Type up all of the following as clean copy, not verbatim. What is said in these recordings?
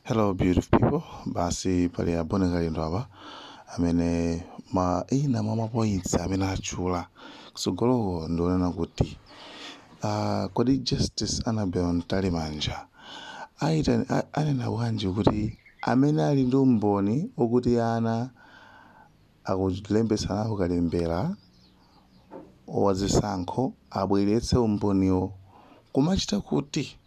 Hello, beautiful people. Basi pali a Bon Kalindo apa amene ma ina mwa ma points amene atchula kutsogoloko ndionena kuti kodi Justice Annabel Mtalimanja anena bwanji kuti amene ali ndi umboni okuti ana akulembetsana kukalembera wazisankho abweretse umboniwo, kumachita kuti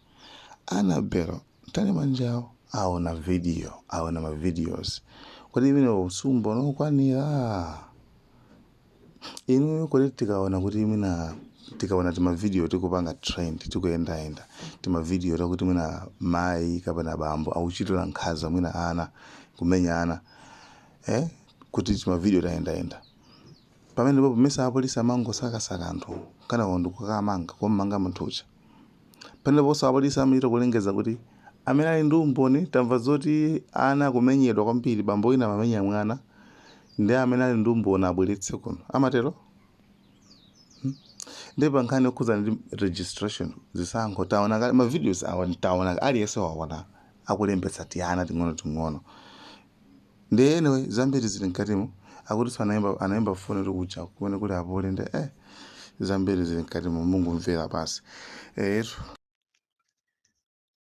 Annabel Mtalimanjawo aona video, aona ma videos? Kodi imenewo si umboni okwanira inuyo? Kodi tikaona kuti mwina tikaona tima video tikupanga trend, tikuyendayenda tima video takuti mwina mayi kapena bambo akuchitira nkhanza mwina ana, kumenya ana, kuti tima video tayendayenda pamene pomesa apolisi amangosakasaka anthu kana ndikukamanga, kumanga munthu uja? Pameneponso apolisi amachita kulengeza kuti amene ali ndi umboni, tamva zoti ana akumenyedwa kwambiri, bambo wina amamenya mwana, ndi amene ali ndi umboni abweretse kuno, amatero. Ndi pa nkhani yokhudzana ndi registration, zisankho, taona kale ma videos awa, taona, aliyense waona akulembetsa tiana ting'ono ting'ono. Ndi anyway, zambiri zili mkatimo. Akuti anayimba foni kuti kuja kumene kuli apole. Ndi zambiri zili mkatimo, mungumvera basi etu.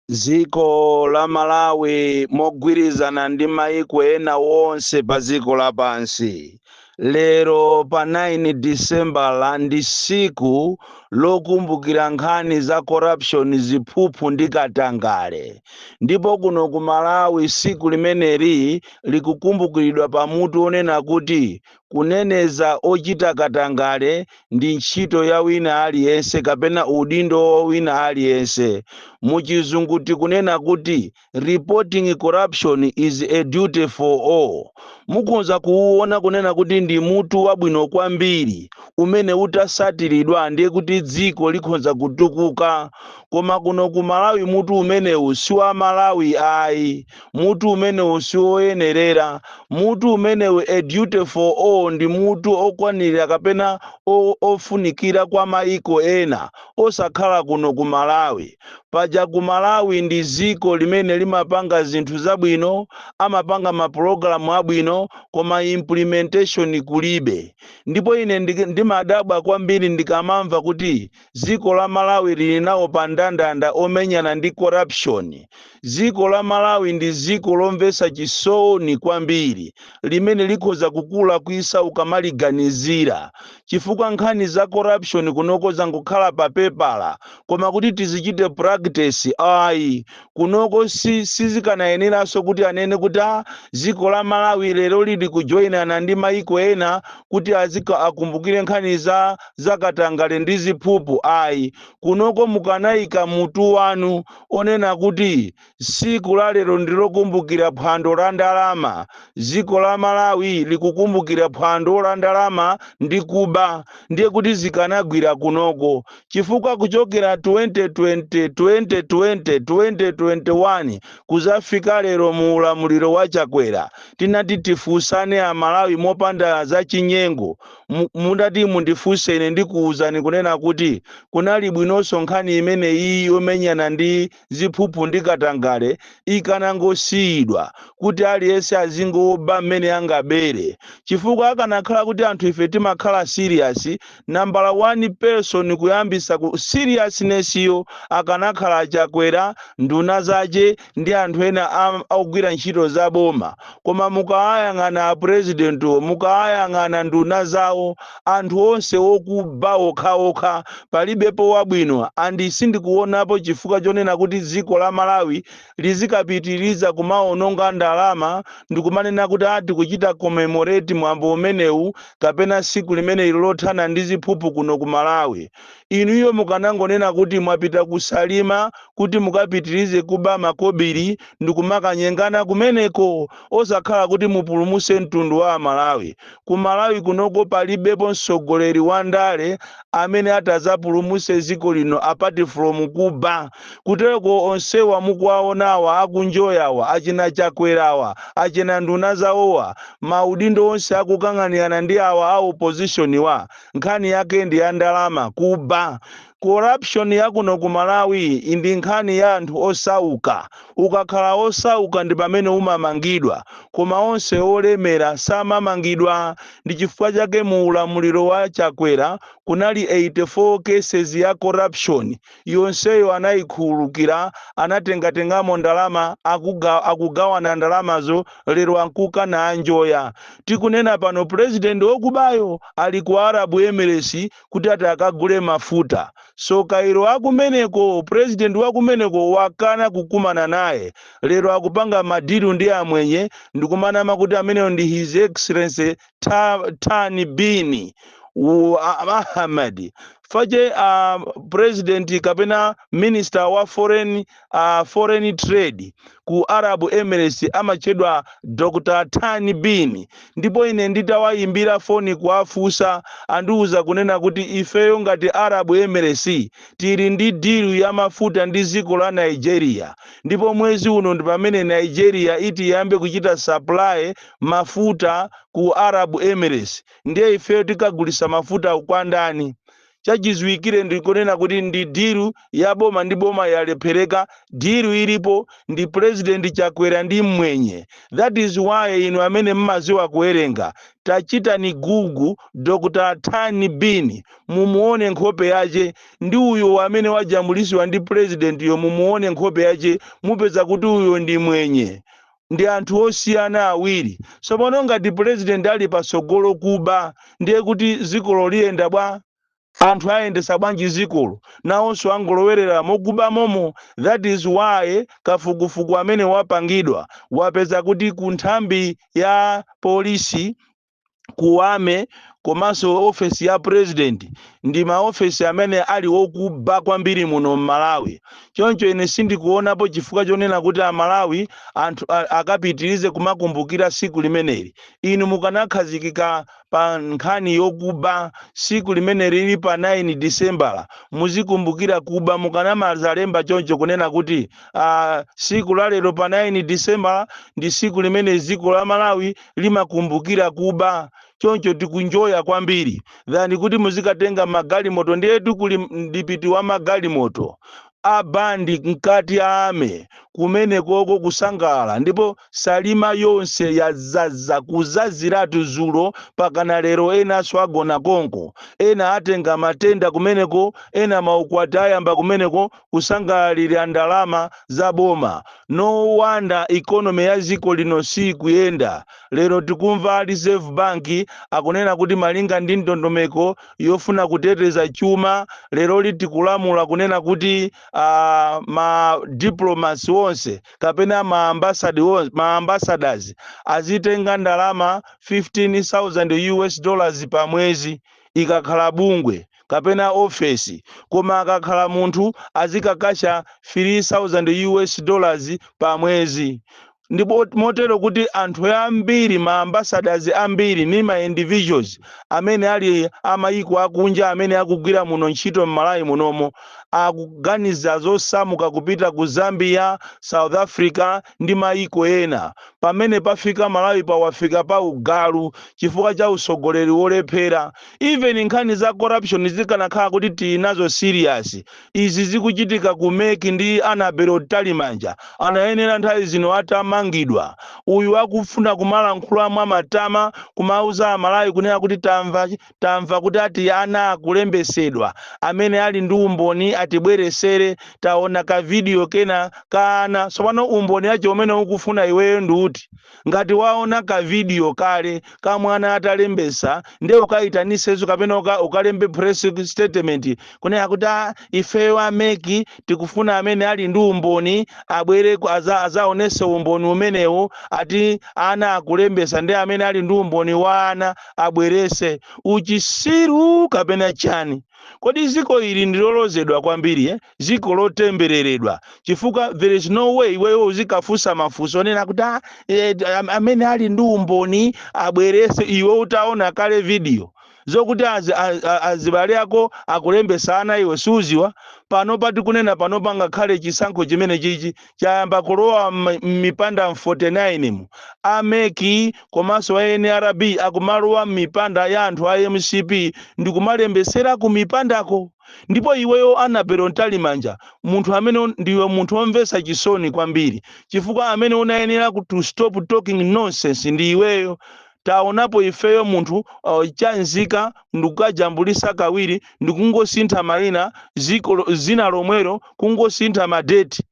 Dziko la Malawi mogwirizana ndi maiko ena wonse pa dziko lapansi, lero pa 9 Disembala ndi siku lokumbukira nkhani za corruption, ziphuphu ndi katangale. Ndipo kuno ku Malawi siku limeneli likukumbukiridwa pamutu onena kuti kuneneza ochita katangale ndi ntchito ya wina aliyense kapena udindo wa wina aliyense. Muchizungu tikunena kuti "Reporting corruption is a duty for all." Mukhoza kuwuona kunena kuti ndi mutu wabwino kwambiri umene utasatiridwa ndiye kuti dziko likhoza kutukuka. Koma kuno ku Malawi mutu umenewu si wa Malawi ayi, mutu umenewu si woyenerera. Mutu umenewu, "a duty for all", ndi mutu okwanirira kapena ofunikira kwa maiko ena, osakhala kuno ku Malawi. Paja ku Malawi ndi dziko limene limapanga zinthu zabwino, amapanga mapulogalamu abwino, koma implementation kulibe. Ndipo ine ndimadabwa kwambiri ndikamamva kuti dziko la Malawi lili nawo pa ndandanda omenyana ndi corruption. Dziko la Malawi ndi dziko lomvetsa chisoni kwambiri limene likhoza kukula kuisa ukamaliganizira, chifukwa nkhani za corruption kunoko zangokhala pa pepala, koma kuti tizichite practice ayi. Kunoko sizikanayeneranso kuti anene kuti a dziko la Malawi lero lili kujoyinana ndi maiko ena kuti azika akumbukire nkhani za zakatangale ndi ziphuphu ayi. Kunoko mukanayika mutu wanu onena kuti siku la lero ndilokumbukira phwando la ndalama, dziko la Malawi likukumbukira phwando la ndalama ndi kuba, ndiye kuti zikanagwira kunoko, chifukwa kuchokera 2020, 2020, 2021 kuzafika lero mu ulamuliro wa Chakwera, tinati tifunsane Amalawi mopanda zachinyengo, mundati mundifunse ine, ndikuwuzani kunena kuti kunali bwinonso nkhani imene iyi yomenyana ndi ziphuphu ndi katangale ikanangosiyidwa kuti aliyense azingoba mmene angabere, chifukwa akanakhala kuti anthu ife timakhala serious, nambala 1 person kuyambisa ku seriousness yo akanakhala Chakwera, nduna zace ndi anthu ena ogwira ntchito za boma. Koma mukayang'ana apresidentiwo, mukayang'ana nduna zawo, anthu onse okuba okhaokha, palibepo wabwino. And sindikuonapo chifukwa chonena kuti dziko la Malawi lizikapitiriza kumaononga ndalama ndikumanena kuti ati kuchita commemorate mwambo umenewu kapena siku limeneli lothana ndi ziphuphu kuno ku Malawi. Inuyo mukanangonena kuti mwapita kusalima kuti mukapitirize kuba makobiri ndikumakanyengana kumeneko, osakhala kuti mupulumuse mtundu wa Amalawi. Ku Malawi kunoko palibepo mtsogoleri wa ndale amene atazapulumuse dziko lino apart from kuba. Kutereko onsewa mukuwaonawa akunjoyawa, achina Chakwerawa, achina nduna zawowa, maudindo onse akukang'anirana ndi awa a opposition wa, nkhani yake ndi ya ndalama, kuba. Corruption yakuno ku Malawi ndi nkhani ya anthu osauka. Ukakhala osauka ndi pamene umamangidwa, koma onse olemera samamangidwa. Ndi chifukwa chake mu ulamuliro wa Chakwera kunali 84 cases ya corruption, yonseyo anayikhululukira, anatengatengamo ndalama, akugawana ndalamazo. Lero ankukana anjoya. Tikunena pano, president wokubayo ali ku Arab Emirates kuti ati akagule mafuta. So Kairo akumeneko, president wakumeneko wakana kukumana naye. Lero akupanga ma deal ndi amwenye ndikumanama kuti ameneyo ndi His Excellency Tani Bin Ahmad Faje, president kapena minister wa foreign trade ku Arab Emirates amatchedwa Dr Tani Bin. Ndipo ine nditawayimbira foni kuwafunsa, andiwuza kunena kuti ifeyo ngati Arab Emirates tili ndi deal ya mafuta ndi dziko la Nigeria, ndipo mwezi uno ndi pamene Nigeria iti iyambe kuchita supply mafuta ku Arab Emirates. Ndiye ifeyo tikagulisa mafuta kwa ndani? Chachidziwikire ndikunena kuti ndi deal ya boma ndi boma yalephereka. Deal ilipo ndi President Chakwera ndi mmwenye. That is why inu amene mmaziwa kuwerenga, tachitani Google Dr Tani Bin, mumuone nkhope yace, ndi uyo amene wajambulisiwa ndi president yo, mumuone nkhope yace, mupeza kuti uyo ndi mwenye, ndi anthu osiyana awiri. Tsopano ngati president ali pasogolo kuba, ndiye kuti zikolo liyenda bwa? Anthu ayendesa bwanji zikolo? Nawonso angolowerera mokuba momo. That is why kafukufuku amene wapangidwa wapeza kuti ku nthambi ya polisi, ku army komanso ofesi ya president ndi maofesi amene ali okuba kwambiri muno m'Malawi. Choncho ine sindikuonapo chifukwa chonena kuti Amalawi anthu akapitirize kumakumbukira siku limeneli. Inu mukanakhazikika pa nkhani yokuba, siku limene lili pa 9 Disembala muzikumbukira kuba, mukanamazalemba choncho kunena kuti siku la lero pa 9 Disembala ndi siku limene dziko la Malawi limakumbukira kuba. Choncho tikunjoya kwambiri than kuti muzikatenga magalimoto. Ndiyetu kuli mdipiti wa magalimoto a bandi mkati ame kumene koko kusangalala, ndipo Salima yonse yazaza kuzaziratu zulo pakana lero. Enanso agona konko, ena atenga matenda kumeneko, ena maukwati ayamba kumeneko kusangalalira ndalama za boma. No wonder economy ya dziko lino sikuyenda. Lero tikumva Reserve Bank akunena kuti malinga ndi ndondomeko yofuna kuteteza chuma, lero tikulamula kunena kuti ma diplomats onse kapena ma ambassadors azitenga ndalama 15,000 US dollars pa mwezi ikakhala bungwe kapena ofesi, koma akakhala munthu azikakasha 3000 US dollars pa mwezi. Ndipo motero kuti anthu ambiri, ma ambassadors ambiri ni ma individuals amene ali amayiko akunja amene akugwira muno ntchito m'Malawi munomo, akuganiza zosamuka kupita ku Zambia, South Africa ndi mayiko ena. Pamene pafika Malawi pawafika pa ugalu chifukwa cha usogoleri wolephera. Even nkhani za corruption zikanakhala kuti tili nazo serious, izi zikuchitika ku MEC ndi Annabel Mtalimanja anayenera nthawi zino atamangidwa. Uyu akufuna kumalankhula mwa matama, kumauza Amalawi kunena kuti tamva, tamva kuti ati ana akulembesedwa, amene ali ndi umboni atibweresere, taona ka video kena ka ana. Tsopano umboni acho umene ukufuna iweyo ndi uti? Ngati waona ka video kale ka mwana atalembesa, ndiye ukayitanisenso kapena ukalembe press statement kunena kuti, "Ah, ifeyo a MEC tikufuna amene ali ndi umboni abwere azaonese umboni umenewo, ati ana akulembesa, ndi amene ali ndi umboni wa ana abwerese." Uchisiru kapena chani? Kodi ziko ili ndilolozedwa kwambiri, eh? Ziko lotembereredwa, chifukwa there is no way iweyo uzikafunsa mafunso onena kuti, "Ah, amene ali ndi umboni abwerese," iwe utaona kale video. Zokuti azibale ako akulembesa ana, iwe suziwa. Panopa tikunena panopa, ngakhale chisankho chimene chichi chayamba kulowa m'mipanda 49 mu a MEC komanso a NRB akumalowa m'mipanda ya anthu a MCP ndikumalembesera ku mipandako. Ndipo iweyo, Annabel Mtalimanja, munthu amene ndiwe munthu womvetsa chisoni kwambiri, chifukwa amene unayenera to stop talking nonsense ndi iweyo. Taonapo ifeyo munthu chanzika ndikukajambulisa kawiri, ndikungosintha mayina, ziko zina lomwero, kungosintha madeti,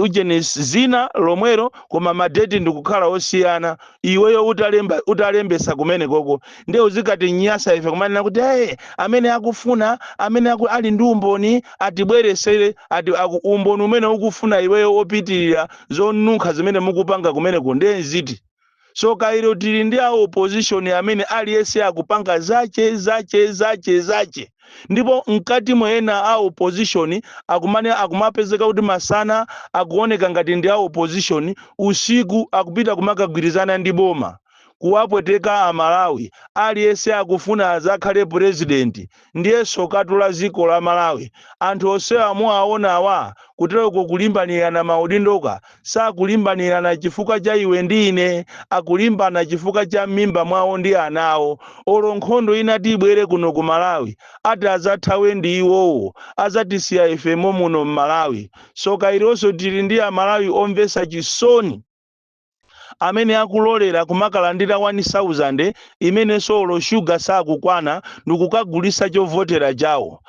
ujeni zina lomwero koma madeti ndikukhala osiyana. Iweyo utalemba, utalembesa kumene koko, ndiye uzikati nyasa ife kumanena kuti, "Hey, amene akufuna, amene ali ndi umboni atibweresere." Ati umboni umene ukufuna iweyo opitirira zonunkha zimene mukupanga kumeneko ndiye nziti? So kairo tili ndi a opposition amene aliyense akupanga zache zache zache zache, ndipo mkati mwena a opposition akumane akumapezeka kuti masana akuoneka ngati ndi a opposition, usiku akupita kumakagwirizana ndi boma kuwapweteka Amalawi. Aliyense akufuna azakhale president, ndiye sokatula dziko la Malawi. Anthu onsewa muwaona awa kutereko kulimbanirana maudindoka, sakulimbanirana chifukwa cha iwe ndi ine, akulimbana chifukwa cha mimba mwawo ndi anawo. Olo nkhondo inati ibwere kuno ku Malawi, ati azathawe ndi iwowo, azatisiya ife momuno m'Malawi. Soka ilonso tili ndi Amalawi omvetsa chisoni amene akulolera kumakalandira 1000 imene solo shuga sakukwana, ndikukagulisa chovotera chawo,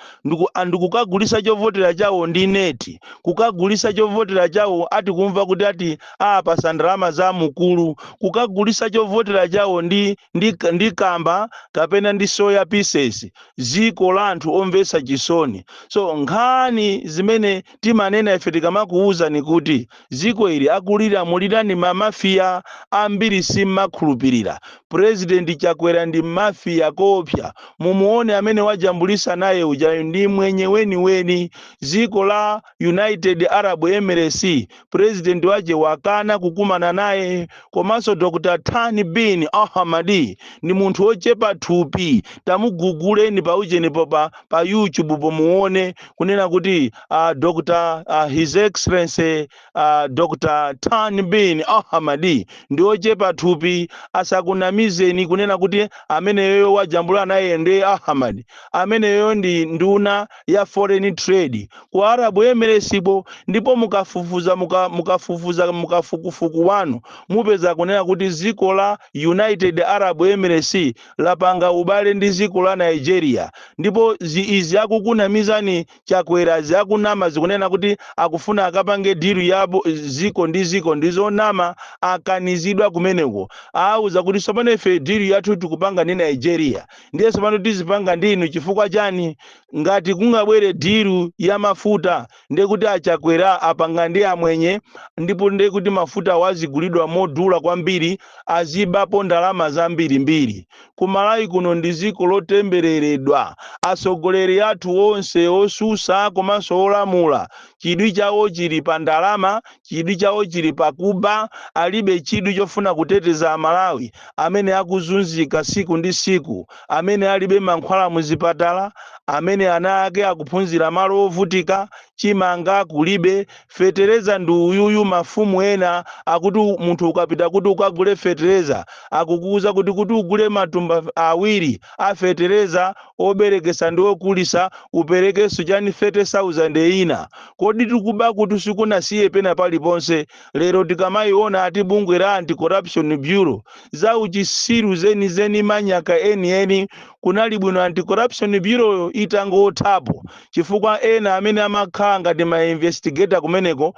ndikukagulisa chovotera chawo ndi neti, kukagulisa chovotera chawo ati kumva kuti ati apasa ndalama za mukulu, kukagulisa chovotera chawo ndi kamba kapena ndi soya pieces. Ziko la anthu omvetsa chisoni. So nkhani zimene timanena ife tikamakuwuzani kuti ziko ili akulira mulirani mamafiya ambiri, simmakhulupirira. President Chakwera ndi mafiya kopya. Mumuone amene wajambulisa naye uja ndi mwenye weniweni. Ziko la United Arab Emirates, president waje wakana kukumana naye. Komanso Dr Thani bin Ahmadi ndi munthu wochepa thupi. Tamuguguleni pauchenipo pa YouTube pomuone kunena kuti Dr His Excellency Dr Tan bin Ahmadi ndi ochepa thupi. Asakunamizeni kunena kuti ameneyo wajambula naye ndi Ahmad. Ameneyo ndi nduna ya foreign trade ku Arab Emirates bo. Ndipo mukafufuza, mukafufuza mukafukufuku wanu, mupeza kunena kuti dziko la United Arab Emirates lapanga ubale ndi dziko la Nigeria. Ndipo izi akukunamizani Chakwera, ziakunama, zikunena kuti akufuna akapange deal yabo ziko ndi ziko, ndizonama. Akanizidwa kumeneko, auza kuti tsopano ife deal yathu tikupanga ndi Nigeria, ndiye tsopano tizipanga ndinu chifukwa chani? Ngati kungabwere deal ya mafuta, ndiye kuti aChakwera apanga ndi amwenye, ndipo ndiye kuti mafuta wazigulidwa modula kwambiri, azibapo ndalama zambirimbiri. Kumalawi kuno ndi dziko lotembereredwa. Atsogoleri athu onse osusa komanso olamula, chidwi chawo chili pa ndalama, chidwi chawo chili pa kuba. Alibe chidwi chofuna kuteteza Amalawi amene akuzunzika siku ndi siku, amene alibe mankhwala muzipatala, amene ana ake akuphunzira malo ovutika, chimanga kulibe, fetereza ndi uyuyu. Mafumu ena akuti munthu ukapita kuti ukagule fetereza, akukuuza kuti ugule matumba 2 a fetereza oberekesa ndi okulisa, uperekenso chani, 30,000 ina. Kodi tikuba kuti sikunasiye pena paliponse? Lero tikamayiona ati bungwe la Anti-Corruption Bureau, za uchisiru zenizeni, manyaka enieni. Kunali bwino Anti-Corruption Bureau itangothapo, chifukwa ena amene amakhala ngati ma investigator kumeneko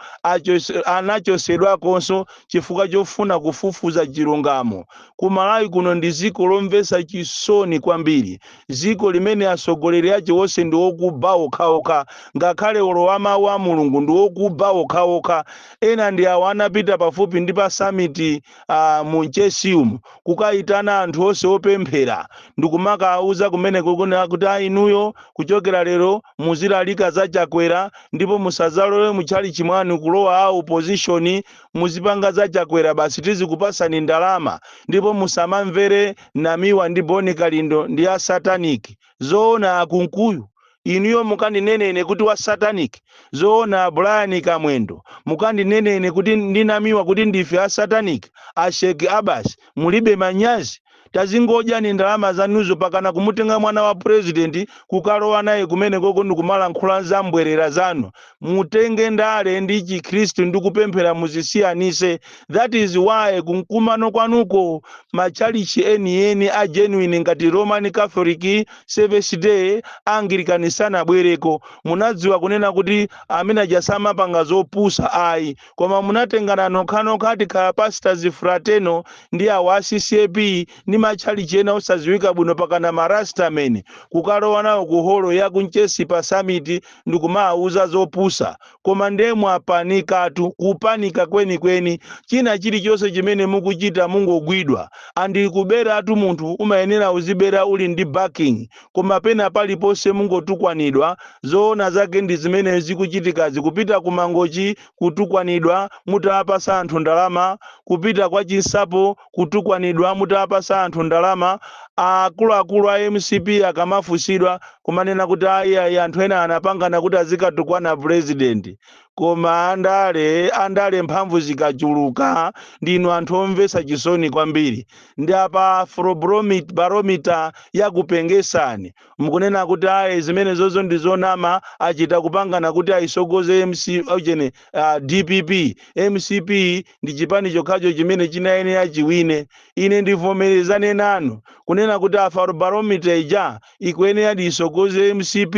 anachosedwakonso chifukwa chofuna kufufuza chilungamo. Kumalawi kuno ndi dziko lomvetsa chisoni kwambiri, dziko limene atsogoleri ache onse ndi okuba okhaokha, ngakhale olowa mawu a Mulungu ndi okuba okhaokha. Ena ndi awo anapita pafupi ndi pa summit mu Mchesiumu kukayitana anthu onse opemphera. Kukauza kumeneko kuna kuti inuyo kuchokera lero muzilalika za Chakwera, ndipo musazalowe mutchalichi mwanu kulowa a opposition. Muzipanga za Chakwera basi, tizikupasani ndalama, ndipo musamamvere Namiwa ndi Boni Kalindo, ndi a satanic. Zoona, aKunkuyu, inuyo mukandinenene kuti wa satanic? Zoona, Brian Kamwendo, mukandinenene kuti ndinamiwa kuti ndife a satanic? A Sheikh Abbas, mulibe manyazi? Tazingodya ni ndalama zanuzo, pakana kumutenga mwana wa president kukalowa naye kumene koko ndikumalankhula za mbwerera zanu. Mutenge ndale ndi Chikhristu ndi kupemphera muzisiyanise. That is why kumkumano kwanuko machalichi enieni a genuine ngati Roman Catholic, Seventh Day, Anglican sanabwereko. Munadziwa kunena kuti amene aja samapanga zopusa ayi, koma munatengana nokhanokha, tikhala Pastors Fraternal ndi awa CCAP ndi machalichi ena osadziwika bwino, pakana marastamen, kukalowa nawo ku holo ya kunchesi pa summit ndikumawuza zopusa. Koma ndiye mwapanikatu, kupanika kwenikweni. China chilichonse chimene mukuchita mungogwidwa. Andikuberatu, munthu umayenera uzibera uli ndi backing, koma pena paliponse mungotukwanidwa. Zoona zake ndi zimene zikuchitikazi: kupita ku Mangochi kutukwanidwa mutawapasa anthu ndalama, kupita kwa Chinsapo kutukwanidwa mutawapasa anthu ndalama. Akuluakulu a MCP akamafusidwa kumanena kuti ayi ayi, anthu ena anapangana kuti azikatukwana president. Koma andale, andale mphamvu zikachuluka, ndinu anthu omvetsa chisoni kwambiri. Ndi apa Afrobarometer yakupengesani, mukunena kuti ayi, zimene zozo ndi zonama, achita kupangana kuti ayisogoze MC ochene DPP. MCP ndi chipani chokhacho chimene chinayenera chiwine. Ine ndivomerezane nanu kunena kuti Afrobarometer ija ikuyenera isogoze MCP,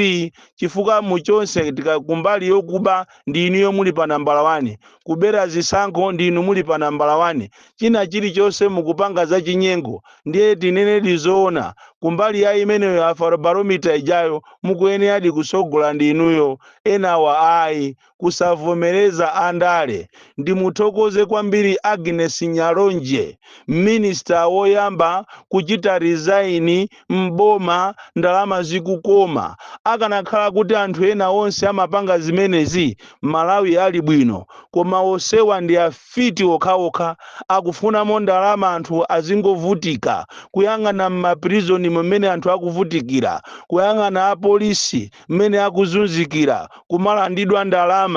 chifukwa muchonse kumbali yokuba ndi inuyo muli pa nambala 1, kubera zisankho ndi inu muli pa nambala 1, china chilichonse mukupanga zachinyengo. Ndiye tinenedi zoona, kumbali ya imeneyo Afrobarometer ijayo mukuyeneradi kusogola ndi inuyo, enawa ayi. Kusavomereza andale. Ndimuthokoze kwambiri Agnes Nyalonje, minista woyamba kuchita resign mboma ndalama zikukoma. Akanakhala kuti anthu ena onse amapanga zimenezi, Malawi ali bwino, koma onsewa ndi afiti okhaokha, akufunamo ndalama, anthu azingovutika. Kuyang'ana m'maprizoni mmene anthu akuvutikira, kuyang'ana apolisi mmene akuzunzikira, kumalandidwa ndalama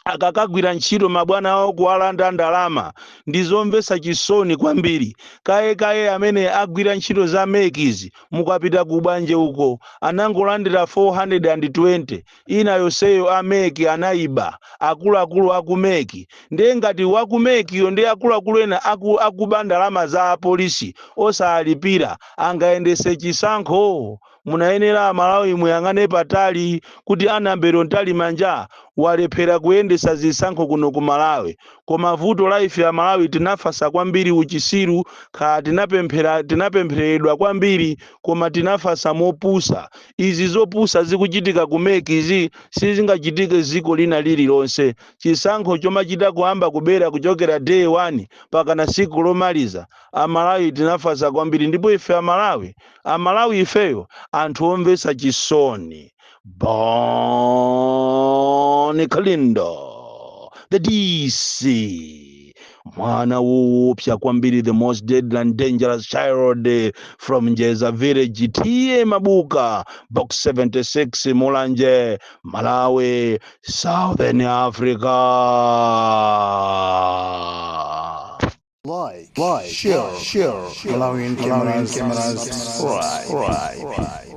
akakagwira ntchito, mabwana awo kuwalanda ndalama, ndizomvetsa chisoni kwambiri. Kaye kaye amene agwira ntchito za MEC, mukapita ku Bwanje uko, anangolandira 420, ina yonseyo a MEC anayiba, akuluakulu aku MEC. Ndiye ngati waku MECyo ndi akuluakulu ena akuba ndalama za apolisi osalipira, angayendese chisankho? Munayenera Amalawi muyang'ane patali kuti Annabel Mtalimanja walephera kuyendesa zisankho kuno ku Malawi. Koma vuto la ife Amalawi, tinafasa kwambiri uchisiru. Kha tinapemphera, tinapempheredwa kwambiri, koma tinafasa mopusa. Izi zopusa zikuchitika ku MEC izi sizingachitike ziko lina lililonse. Chisankho chomachita kuyamba kubera kuchokera day 1 pakana siku lomaliza, Amalawi tinafasa kwambiri. Ndipo ife Amalawi, Amalawi ifeyo anthu omvetsa chisoni. Bon Kalindo, the DC, mwana woopsa kwambiri, the most deadly and dangerous child from Njeza village, T/A Mabuka, Box 76, Mulanje, Malawi, Southern Africa. Like, share, share, Malawian cameras, subscribe.